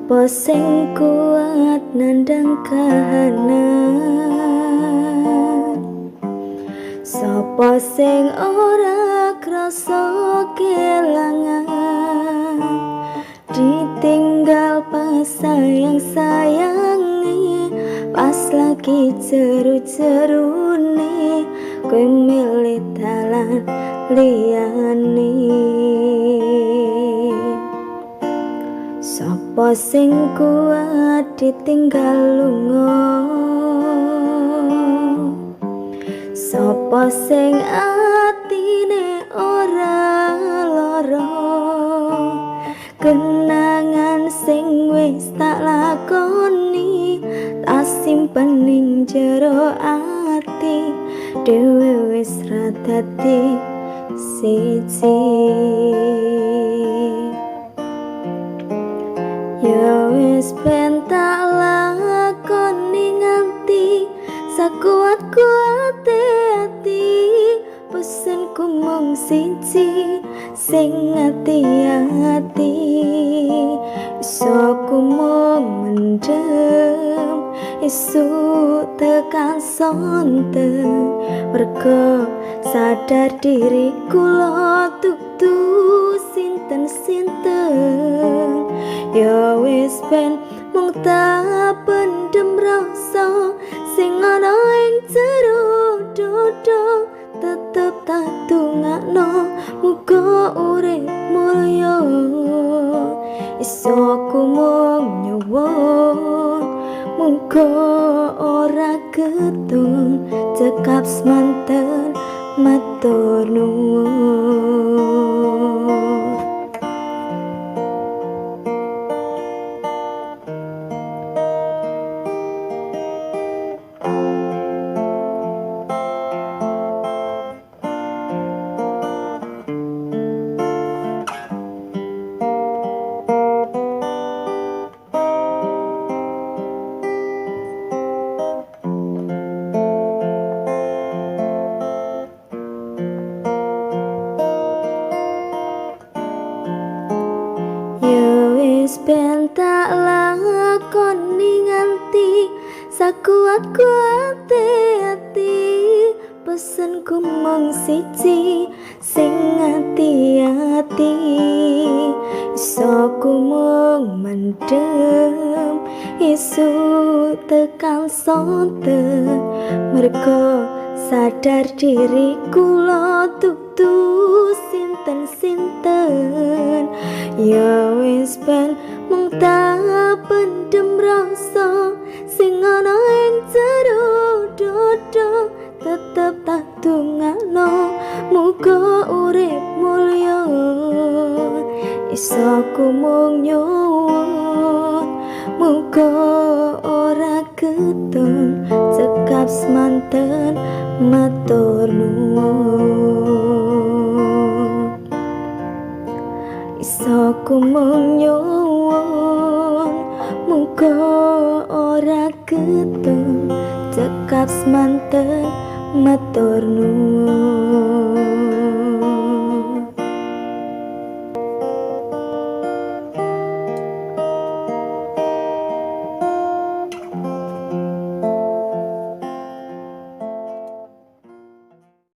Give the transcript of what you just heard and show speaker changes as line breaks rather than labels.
Sapa sing kuat nandang kahanan, sapa sing ora krasa kelangan, ditinggal pas sayang-sayange, pas lagi jeru-jerune, kowe milih dalan liyane. Sapa sing kuat ditinggal lunga, sapa sing atine ora lara, kenangan sing wis tak lakoni tak simpen ning jero ati, dhewe wis ra dadi siji. Ya wis ben tak lakoni nganti sakuat-kuate ati, pesenku mung siji sing ati-ati. Iso ku mung mendem isuk tekan sonten, mergo sadar diri kula dudu sinten-sinten. Ya wis ben mung tak pendem rasa sing ana ing jero dada, tetep tak dongakno muga urip mulya. Iso ku mung nyuwun muga ora getun, cekap semanten matur nuwun. Ya wis ben tak lakoni nganti sakuat-kuate ati, pesenku mung siji sing ati-ati. Iso ku mung mendem isuk tekan sonten, mergo sadar diri kula dudu sinten-sinten. Ya wis ben mung tak pendem rasa sing ana ing jero dada, tetep tak dongakno muga urip mulya. Iso ku mung nyuwun muga ora getun, cekap semanten matur nuwun. Iso ku mung nyuwun muga ora getun, cekap semanten matur nuwun.